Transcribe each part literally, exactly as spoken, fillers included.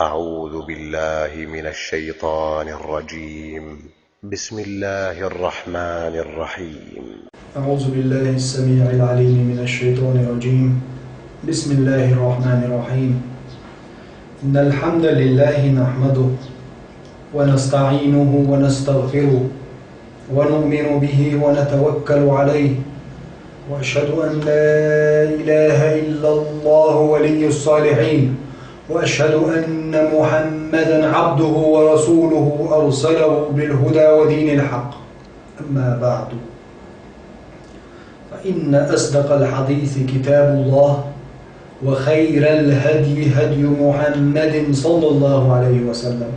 أعوذ بالله من الشيطان الرجيم. بسم الله الرحمن الرحيم. أعوذ بالله السميع العليم من الشيطان الرجيم. بسم الله الرحمن الرحيم. إن الحمد لله نحمده ونستعينه ونستغفره ونؤمن به ونتوكل عليه. وأشهد أن لا إله إلا الله ولي الصالحين. وأشهد أن محمدا عبده ورسوله أرسله بالهدى ودين الحق. أما بعد، فإن أصدق الحديث كتاب الله، وخير الهدي هدي محمد صلى الله عليه وسلم،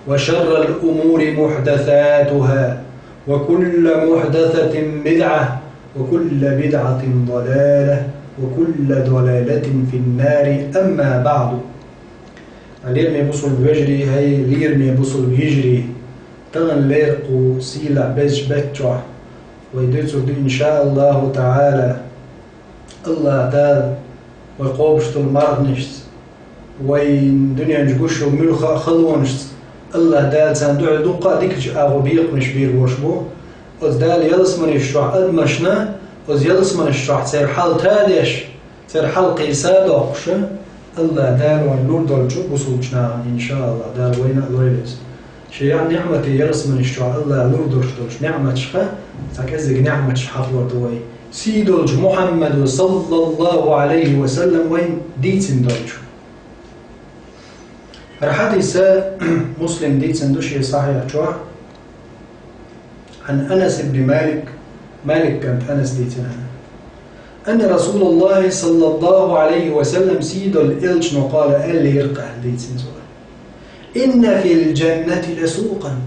وشر الأمور محدثاتها، وكل محدثة بدعة، وكل بدعة ضلالة، وكل ضلالة في النار. أما بعد. Лераме бусулба вежарий, хӀай лераме бусулба йижарий, тахана леррина сийлахь безача бетта чохь вай дуьйцур ду, иншааллаху таӀала, АллахӀ Дала вай кхобуш долу марханашца, вайн дуьнен чу гуш йолу муьлхха а халонашца, АллахӀ Дала царна дуьхьал дуккха а дикачу агӀор бекхамаш бийр болуш бу. Оцу Дала ялсаманаш чохь адамашна, оцу ялсаманаш чохь церан хьал тадеш, церан хьал кхийса а доккхуш, АллахӀ Дала вайна лур долчу бусулбачу нахана, иншааллахӀ, Дала вайна а лойла иза. Шен яа неӀмате ялсаманаш чохь АллахӀа лур долуш долчу неӀматашха цхьа кӀеззиг неӀматаш хьахор ду вай. Сий долчу Мухьаммадо, саллаллаху Ӏалайхи ва саллам, вайна дийцина долчу. ХӀара хьадис Муслима дийцина ду шен сахьихь чохь. Ӏан Анас ибн Малик, Малик кӀант Анас дийцина. Анна Расулаллахи, саллаллаху Ӏалайхи ва саллам, сий долу элчано къала, аьллера-кх аьлла дийцина цо. Инна фил джаннати ласукъан.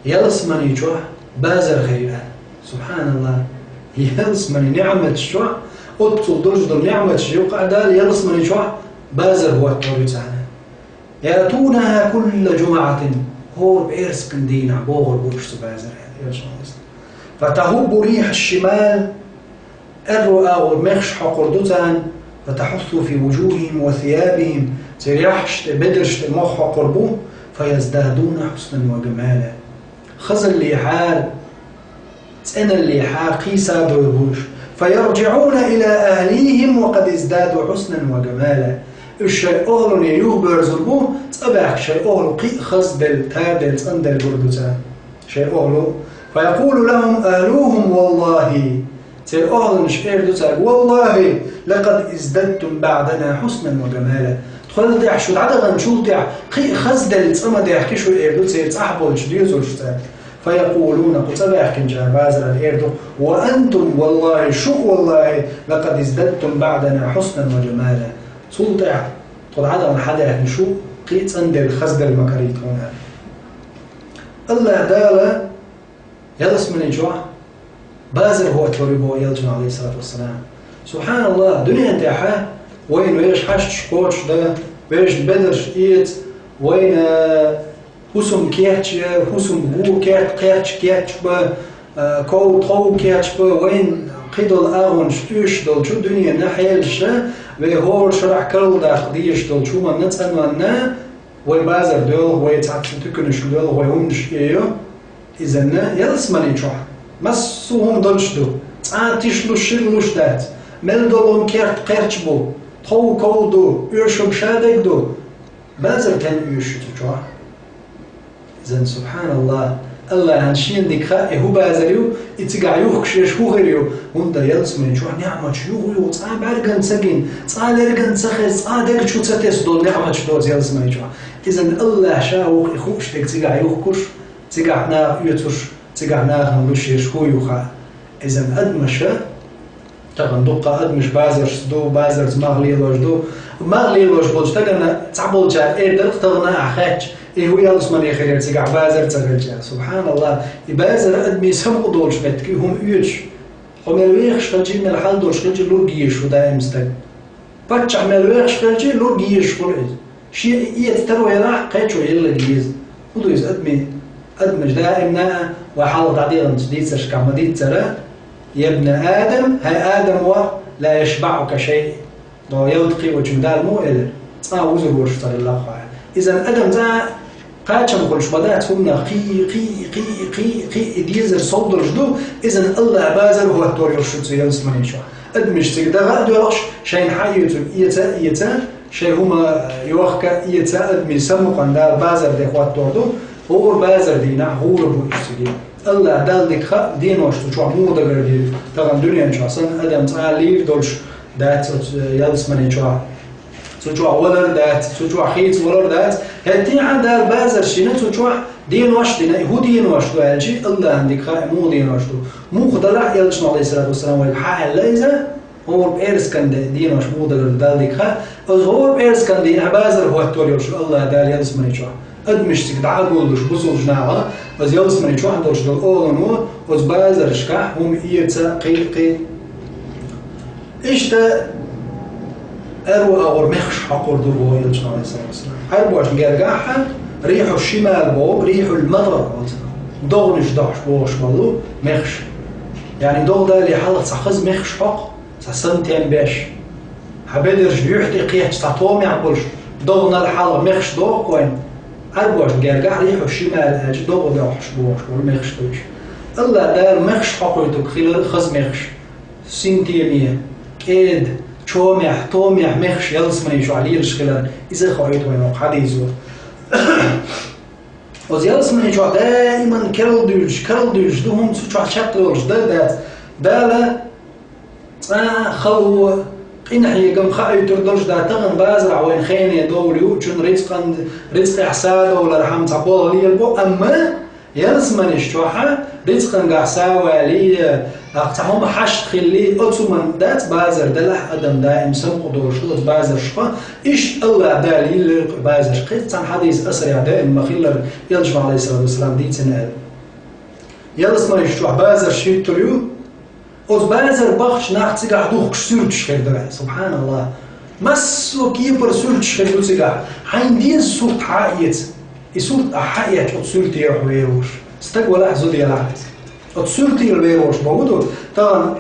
Ялсамани чохь базар хир ю аьлла. СубхьаналлахӀ. Ялсамани неӀматаш чохь, оццул долуш долу неӀматаш юкъа а Дала ялсамани чохь базар хӀоттор ю царна. Яътунаха кулла джумаӀатин, хӀора пӀераскан дийнахь богӀур бу уьш цу базарехь, аьлла Элчано. Фатахуббу рихьаш шимал, аьрру агӀор мехаш хьокхур ду царна, фатахуссу фи вужухӀихӀим ва сиябихӀим, церан яххьаш тӀе, бедарш тӀе мох хьокхур бу, фаяздадуна хьуснан ва гамала. Хазаллехьара, цӀеналлехьара кхийса а дойр бу уьш. ФаярджиӀуна иля ахлихӀим ва къад издаду хьуснан ва гамала. Уьш шайн охӀлане юхабоьрзур бу, цӀа баьхка шайн охӀла кхин а хазделла, таделла, цӀанделла гур ду царна шайн охӀла. Фаякъулу лахӀум ахлухӀум валлахӀи. Церан охӀланаш эр ду цаьрга: «ВаллахӀи, лакъад издадтум баӀдана хьуснан ва гамала». Тхуна тӀехь шу дӀадаханчул тӀехь кхин а хазделла цӀа ма дехкий шу, эр ду церан цӀахь болчу доьзалш цаьрга. Фаякъулуна, кху цӀа баьхкинчара базаран эр ду: «Ва антум, валлахӀи, шу а, валлахӀи, лакъад издадтум баӀдана хьуснан ва жамала». Цул тӀаьхьа тхо дӀадахана хьан даьхна шу кхин а цӀанделла, хазделла ма карий тхуна. АллахӀ Дала ялсамани чохь базар хӀоттор ю боху Элчано, Ӏалайхиссалату вассалам. СубхьаналлахӀ, дуьнен тӀехь вайна вешан хьашташ кхочушдан, вешан бедарш эца, вайна хӀусам кечъян, хӀусам гӀо, керт кхерч кечбан, а, ков тхов кечбан, вайна кхидолу агӀонаш оьшуш долчу дуьненан хьелаша, вай хӀора шарахь карладаккха дезаш долчу хӀуманна, цӀанонна, вай базар доьлху, вай цхьацца туьканашка доьлху, вай хӀуманаш эйо. Изанна ялсамани чохь массо а хӀума долуш ду, цкъа тишлуш, ширлуш дац, мел долу хӀума керт кхерч бу, тхов ков ду, оьшург шадерг ду. Базар тен оьшу цу чохь? Изан, субхьаналлахӀ, АллахӀан шена дика хаьа, и хӀун базар ю, и цигахь юхкуш еш хӀун хир ю, хӀунда ялсамани чохь неӀматаш юха-юха цкъа бӀаьргана ца гина, цкъа лергана ца хеза, цкъа дега чу ца тесна долу неӀматаш доцу ялсамани чохь. Изан АллахӀ ша ву-кх и хууш дерг цигахь юхкуш, цигахь наха оьцуш, цигахь нахана луш ерш хӀун ю хаьа. Изан адамаша, тахана дуккха адамаш базаршца ду, базарца мах лелош ду. Мах лелош болчу стагана цхьаболчара эр дара-кх тахана ахь хаьттича, и хӀун ялсамани хир яра цигахь базар ца хилча. СубхьаналлахӀ, и базар адамийн самукъа долчу меттиг, и хӀума оьцуш. Хьо мел вехаш хилча, мел хьал долуш хилча, лург езаш ву даим стаг. Паччахь мел вехаш хилча, лург езаш хуьлу иза. Шен и эца таро елахь, кхечо елларг еза. ХӀун ду иза адамийн, адамаш даимна а, вай хьалха дӀадехначу дийцаршкахь ма-дийццара: «Ябна Адам, хӀай Адам воӀ, ла яшбаӀука шай». ДогӀу ялта кхиочун Дала муха элира: «Цкъа вузур волуш ца хилла хьо». Иза адам цӀа кхачам хуьлуш ма дац хӀуманах, кхий, кхий, кхий, кхий, кхий, и дезар сов долуш ду, иза Аллахь базар хӀоттор йолуш шу цу ялсамани чохь. Адамаш цига дагӀа а доьлхуш, шайна хьан эцург эца а эца, шайн хӀума йохка а эца, адамийн самукъан Дала базар де хӀоттор ду, хӀора базар дийнахь гӀура бу уьш цига. Аллахь Далла дика хаьа, денош цу чохь муха дагардийр, тахана дуьнен чохь санна адам цӀа лийр долуш дац оцу ялсамани чохь. Цу чохь валар дац, цу чохь хийца валар дац. ХӀетте а Дала базарш йина цу чохь, денош а дина, и хӀун денош ду аьлча, Аллахьан дика хаьа, муха денош ду. Муха далахь, элчано, алейхиссалату вассалам, вайга хьан аьлла иза, хӀора пӀераскан де-, денош муха далар ду Далла дика хаьа. Оцу хӀора пӀераскан дийнахь базар хӀоттор йолуш шу Аллахь Дала ялсамани чохь. Адамаш цига дӀа а гуллуш, бусулбачу наха, оцу ялсамани чохь долуш долу олуш ду, оцу базаршкахь хӀума эца, кхий, кхий. Иштта аьрру агӀор мехаш хьокхур ду боху элчано, алейхиссалату вассалам. Ӏарбошна гергахь рихьу шимал боху, рихьул матар оцу. ДогӀанаш дохьуш бохуш болу мехаш. Яъни догӀа дале хьалха цхьа хаза мехаш хьокху, цхьа сантем беш. Хьан бедарш юьхь тӀе кхетча цхьа томехь болуш, догӀанал хьалха мехаш доху вайн. Ӏарбошна гергахь рихьу шимал аьлча догӀа дохьуш бохуш болу мехаш ду уьш. Аллахь Дала мехаш хьокхуьйтург хилар хаза мехаш. Синтеме, кӀеда, чомехь, томехь мехаш ялсамани чохь лелаш хилар, иза а хоуьйту вайна хӀокху хьадисо. Оцу ялсамани чохь даиман керла дуьйлуш, керла дуьйлуш ду хӀума, цу чохь чекхдолуш дан а дац. Дала цкъа а хало, къинхьегам хоуьйтур долуш дан, тахана базарахь вайна хене довла ю, чун рицкъан-, рицкъехь са довлархьама цхьа болх лелабо, амма ялсаманиш чохь рицкъангахь са валий, ахь цхьа хӀума хьашт хилли, оцу хӀуманна дац базар, делахь адам даим самукъа долуш ду оцу базаршка. Иштта Аллахь Дала йиллира базарш. Кхин цхьана хьадис асарехь даим ма-хиллара, элчано, алейхиссалату вассалам, дийцина аьлла. Ялсаманиш чохь базарш хӀиттур ю, оцу базар бахча нах цигахь духкуш суьрташ хир ду. Субханаллах. Массо а кепара суьрташ хир ду цигахь. Хьайна деза сурт хьа а эца. И сурт ахь хьаэцча, оцу суьрте хьо вер вуш. Стаг валахь, зуда ялахь. Оцу суьртера вер вуш боху ду. Тахана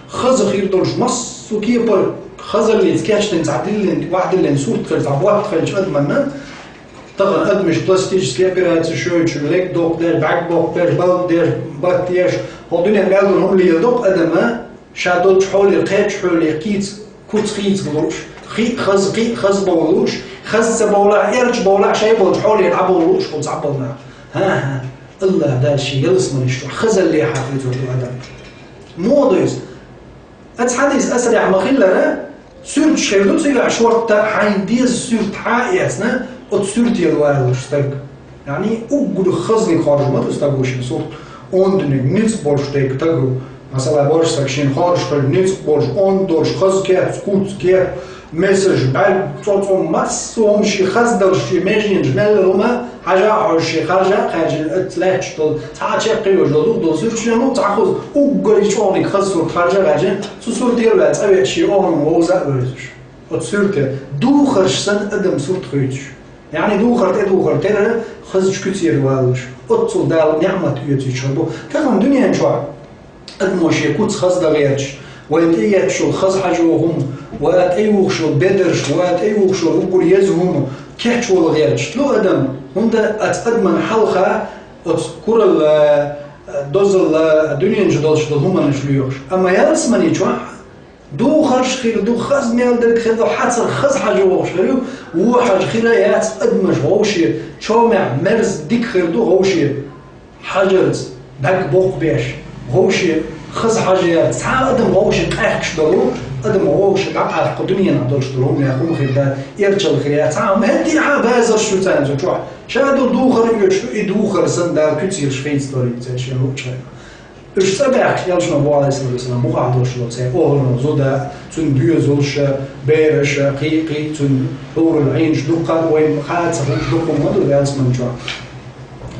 хаза хир долуш массо а кепара хазаллица кечдина цхьа диллина, вахдиллина сурт хир, цхьа ботта хилча адаманна, тахана адамаш пластический операцеш йойтуш, лег доккху деш, бӀаьрг боккху беш, балда деш, батта еш, хӀокху дуьненан мел долу хӀума леладо-кх адама, ша долчу хьоле, кхечу хьоле, кхийца, куц хийца лууш, кхин а хаза, кхин а хаза бовла лууш, хаза ца бовлахь, эрча бовлахь, шайн болчу хьоле дӀабовла лууш, хӀума цхьаболу нах. ХӀан-хӀа, Аллахь Дала шен ялсаманиш чохь хазалле хьакхуьйцур ду адам. Муха ду иза? Оцу хьадис асарехь ма-хиллара, суьрташ хир ду цигахь шортта, хьайна деза суьрт хьа а эцна, оцу суьртера валалуш стаг. Яъни уггар хазаниг хоржу ма ду стаг ву шен сурт, ондиниг, ницкъ болуш дерг стаг ву. Масала, божа стаг шен хоржуш хир, ницкъ болуш, онда долуш, хаза кеп, куц кеп, месаш, бӀаьрг, цӀоцӀо, массо а хӀума шен хаза долуш, шен меженаш мел хӀума, хьажа а хьожуш, шен харжа а хаьржина, оцу лаьтташ долу цхьа а чекх йолуш долу, долу суьрташ ма ду, цхьа хаза, уггаре чӀогӀаниг хаза сурт харжа а хаьржина, цу суьртера ваьлла цӀа веача шен охьанан вовза а вевзаш. Оцу суьрте духарш санна адам сурт хуьйцуш. Яъни духар тӀе духар тера, хазачу куьцера валалуш. Оццул Дала ниӀмат оьцуьйтуш хир бу. Тахана дуьнен чохь адамо шен куц хаза дан гӀерташ, вайн тӀеетташ йолу хаза хьажо хӀума, ва тӀеюхуш йолу бедарш, ва тӀеюхуш йолу уггар еза хӀума кечвала гӀерташ ду адам, хӀунда аьлча адаман хьалха оцу куралла, дозалла, дуьнен чу долуш долу хӀуманаш лоьхуш. Амма ялсамани чохь духарш хир ду, хаза мел дерг хир ду, хьацар хаза хьажа вохуш хир ю, вон хьажа хир а яц, адамаш вовше, чомехь мерза дика хир ду вовше. Хьажарца, бӀаьрг боккха беш, вовше хаза хьажа яц, цхьа а адам вовше къаьхкаш долу, адам вовше дӀакъаьхка кху дуьненахь долуш долу хӀуманех хӀума хир дац, эрчалла хир яц, цхьа а хӀума хӀетте а базарш ю царна цу чохь. Ша долу духар оьцуш ду, и духар санна Дала куьцераш хийца дорийта цаьршинна луучу хенахь. Уьш цӀа баьхкича, элчано боху, алейхиссалату вассалам, муха ахь долуш долу церан охӀлано, зуда, цуьнан доьзалша, бераша, кхин а, кхин а, цуьнан хьурул Ӏийнаш дуккха а вайн хаа ца хууш дуккха ма ду ялсамани чохь.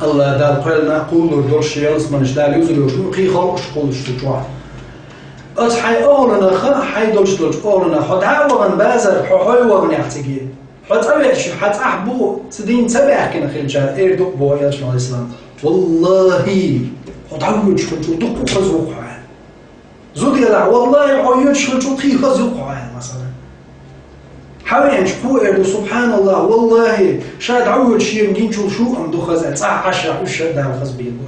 Аллахь Дала кхоьллина а кхуллур долуш шен ялсаманаш Дала юзур йолуш ду, кхин халкъаш кхуллуш ду чохь. Оцу хьайн охӀланах, хьайн долуш долчу охӀланах, хьо дӀа а вахана базар, хьо хьой ваханехь циге. Хьо цӀа веача, хьан цӀахь бу, ца дийна ца баьхкина хилчара, эр ду-кх боху элчано, алейхиссалам. Валлахи, хьо дӀавоьдуш хилча дуккха а хаза ву-кх хьо аьлла. Зуда елахь, валлахи, хьо йоьдуш хилча кхин хаза ю-кх хьо аьлла, масала. Хьавеанча кхо эр ду: «СубхьаналлахӀ, валлахӀи, ша дӀавоьдуш шена гинчул шу а ду хаза, цӀахь Ӏаш уьш ша Дала хаза бийр бу».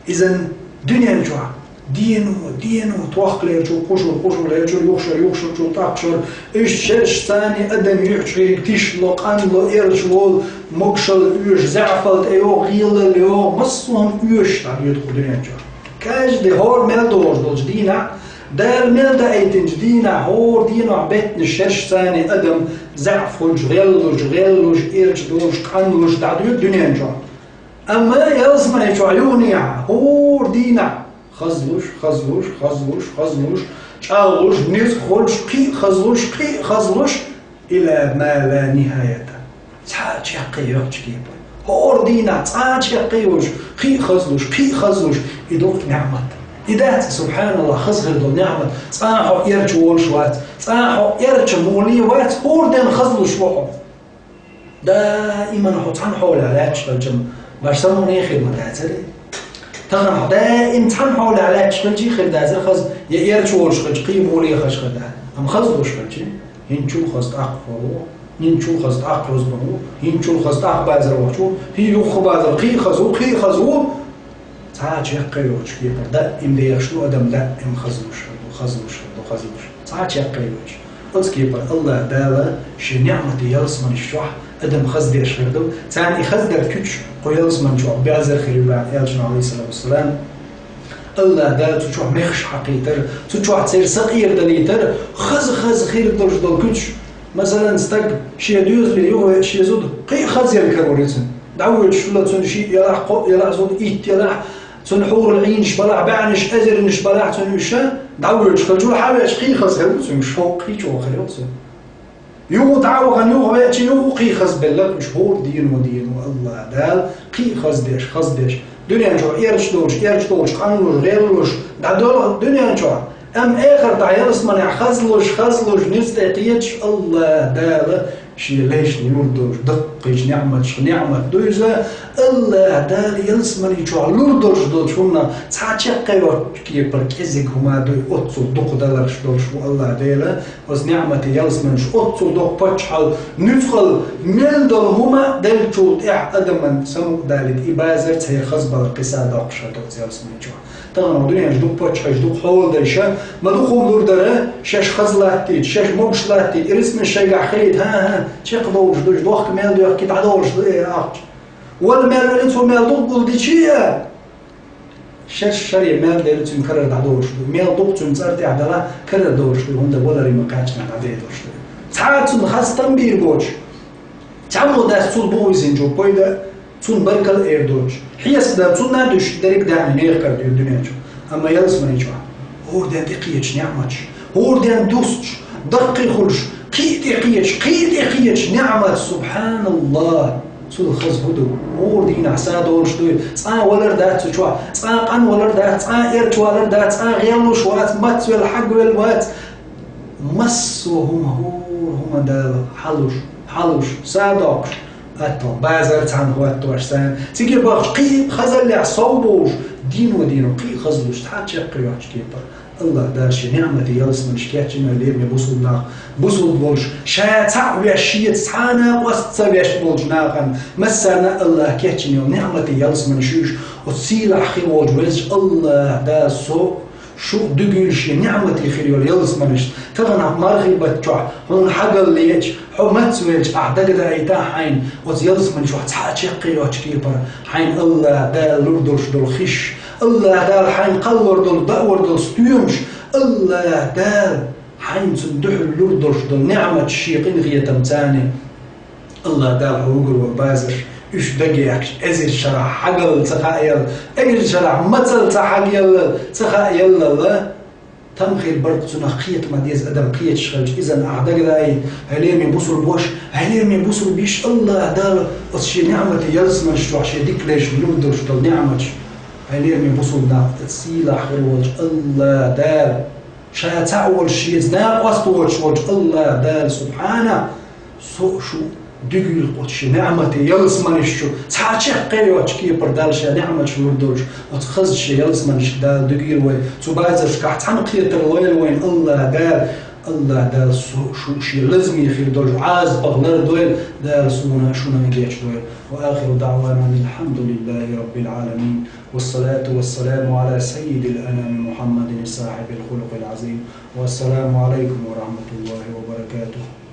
Изан дуьнен чохь дено, дено, тохкалерчул кхушур, кхушурлерчул юхшар, юхшарчул тӀаккхушар, уьш шерш царни адам юьхьчуьриг тишло, къанло, эрча волу, могушалла оьшу, заьӀапалла тӀе йогӀу, гӀелалла йогӀу, массо а хӀума оьшуш дӀадоьду кху дуьнен чохь. Каждый хӀора мел догӀуш долчу дийнахь, Дала мел даийтинчу дийнахь, хӀора дийнахь беттанаш шерш царни адам заьӀап хуьлуш, гӀеллуш, гӀеллуш, эрча долуш, къанлуш дӀадоьду дуьнен чохь. Амма ялсамани чохь юханехьа, хӀора дийнахь хазлуш, хазлуш, хазлуш, хазлуш, чӀагӀлуш, ницкъ хуьлуш, кхин а хазлуш, кхин а хазлуш, ила ма ла нихаята. Цхьа а чекх йоцучу кепара. ХӀора дийнахь цхьа а чекх йоцуш, кхин а хазлуш, кхин а хазлуш, и дукха неӀмат. И дац, субхьаналлахӀ, хаза хир долу неӀмат, цкъа а хьо эрча волуш вац, цкъа а хьо эрча муьлхха вац, хӀора дийнахь хазлуш ву хьо. Даиман хьо цхьана хьолехь лаьтташ хилча-м, баш самукъане хир ма дацара. Тахана хьо даим цхьана хьолехь лаьтташ хилча а хир дацара хаза, я эрча волуш хилча, кхин а муьлхха хаза хир дац. Амма хазлуш хилча, хӀинцачул хаза тӀаккха хӀора ву, хӀинцачул хаза тӀаккха рузбан ву, хӀинцачул хаза тӀаккха базар вахча ву, хӀинца юха базар, кхин а хаза ву, кхин а хаза ву. Цхьа а чекх йоцучу кепара даим дехаш ду адам, даим хазлуш хир ду, хазлуш хир ду, хазлуш. Цхьа а чекх йоцуш. Оцу кепара АллахӀ Дала шен неӀмате ялсаманаш чохь адам хаздеш хир ду. Царна и хаздар куьцуш кху ялсамани чохь базар хир ю боху аьлча, Ӏалайхиссалату вассалам. АллахӀ Дала цу чохь мехаш хьакхийтар, цу чохь церан са къера далийтар, хаза-хаза хир долуш долу куьцуш. Масалан, стаг шен доьзале юхавеъча шен зуда кхин а хазъелла карор ю цуьнан. ДӀавоьдуш хилла цуьнан шиъ ялахь, кхоъ ялахь зуда, итт ялахь, цуьнан хьурул Ӏийнаш балахь, баьӀнаш, эзарнаш балахь цуьнан уьш, дӀавоьдуш хилча, хьавеъча кхин а хаза хир ву цуьнан, шовкъ кхин а чӀогӀа хир ву цуьнан. Юха дӀа а вахана, юхавеъча, юха кхин а хазбелла уьш, хӀора дийнахь, дийнахь АллахӀ Дала кхин а хаздеш, хаздеш. Дуьнен чохь эрча долуш, эрча долуш, къанлуш, гӀеллуш, дӀадолу дуьнен чохь. Амма эхартахь ялсаманехь хазлуш, хазлуш, ницкъ тӀе кхеташ, АллахӀ Дала шен лайшна лур долуш даккхийчу неӀматашах неӀмат ду иза. АллахӀ Дала ялсамани чохь лур долуш долчу хӀуманах цхьа а чекх йоцучу кепара кӀезиг хӀума ду, оццул дукха даларш долуш ву АллахӀ Дела. Оцу неӀмате ялсаманаш оццул доккха паччахьалла, нуьцкъала мел долу хӀума деллачул тӀаьхьа адаман самукъадалийта и базар церан хаза балар кхин садоккхуш хир ду оцу ялсамани чохь. Тахана дуьненчу дукха паччахьаш, дукха хьолдайша, ма дукха хӀума лур дара, шаьш хаза латтийта, шаьш могуш латтийта, и рицкъанаш шайгахь хилийта, хӀан-хӀа, чекхдолуш ду, дохка мел доьхкий дӀадолуш ду, э, ахча. Вала мел вели, цо мел дукха гулдичи а. Шаьш шаре мел дели цуьнан карара дӀадолуш ду. Мел дукха цуьнан цӀар тӀехь дала карара долуш ду, хӀунда валаре ма кхаьчна дӀадедалуш ду. Цхьа а цунна хастам бийр боцуш, цхьаммо дац цул бухвисинчул пайда, цунна баркалла эр доцуш. Хьесап дан цунна а дуьсуш, дерриг а даьхни нехан кара дуьйр дуьнен чу. Амма ялсамани чохь хӀора ден тӀекхеташ неӀматаш, хӀора ден дусташ, даккхий хуьлуш, кхин а тӀекхеташ, кхин а тӀекхеташ неӀмат, субхьаналлахӀ! Цул хаза хӀун ду? ХӀора дийнахь са долуш дуй, цкъа а валар дац цу чохь, цкъа а къанвалар дац, цкъа а эрчавалар дац, цкъа а гӀеллуш вац, мацвелла, хьагвелла вац. Массо а хӀума, хӀора хӀума Дала хьалуш, хьалуш, са доккхуш, атто, базар цхьаьна хӀоттош санна, цига бахча кхин а хазаллехь сов болуш, дийно-дийно кхин а хазлуш, цхьа а чекх йоцучу кепара. АллахӀ Дала шен неӀмате ялсаманаш кечйина лераме бусулба нах, бусулба волуш, ша цхьаъ веш, шеца цхьа а накъост ца веш болчу нахана, массарна а АллахӀа кечйина йолу неӀмате ялсаманаш ю уьш, оцу сийлахь хир волчу Везачу АллахӀ Дала со, шу дуьгийла шен неӀмате хир йолу ялсаманаш. Тахана мархий баттахь хьуна хьагалла леъча, хьо мацвелча ахь дагадаийтахь хьайна оцу ялсамани чохь цхьа а чекх йоцучу кепара, хьайна АллахӀ Дала лур долуш долу хиш, АллахӀ Дала хьайна кхаллор долу, даор долу стоьмаш, АллахӀ Дала хьайна цунна дуьхьал лур долуш долу неӀматаш шен къинхетамца. АллахӀ Дала хьо вуьгур ван базарш, уьш дагаяьккхича, эзар шарахь хьагалла ца хаъелла, эзар шарахь мацалла ца хьагалла, ца хаъеллалла, там хир бара-кх цунах кхета ма деза адам кхеташ хилча, иза ахь дагадаийта, хьай лераме бусулба ваша, хьай лераме бусулба йиша, АллахӀ Дала оцу шен неӀмате ялсаманаш чохь шен дика лайшна лур долуш долу неӀматаш. Хьай лераме бусулба нах, оцу сийлахь хир волчу АллахӀ Дала, ша цхьаъ волуш, шеца накъост воцуш волчу АллахӀ Дала, субхьана, со а, шу а дуьгийла оцу шен неӀмате ялсаманаш чу, цхьа а чекх йоцучу кепара Дала шен неӀматаш лур долуш, оцу хазачу шен ялсаманашка Дала дуьгийла вай, цу базаршкахь цхьаьна кхетар лойла вайна АллахӀ Дала. АллахӀ Дала су-, шу-, шен лазаме хир долча Ӏазапах лардойла, Дала суна, шуна гечдойла. وآخر دعوانا أن الحمد لله رب العالمين. والصلاة والسلام على سيد الأنام محمد صاحب الخلق العظيم. والسلام عليكم ورحمة الله وبركاته.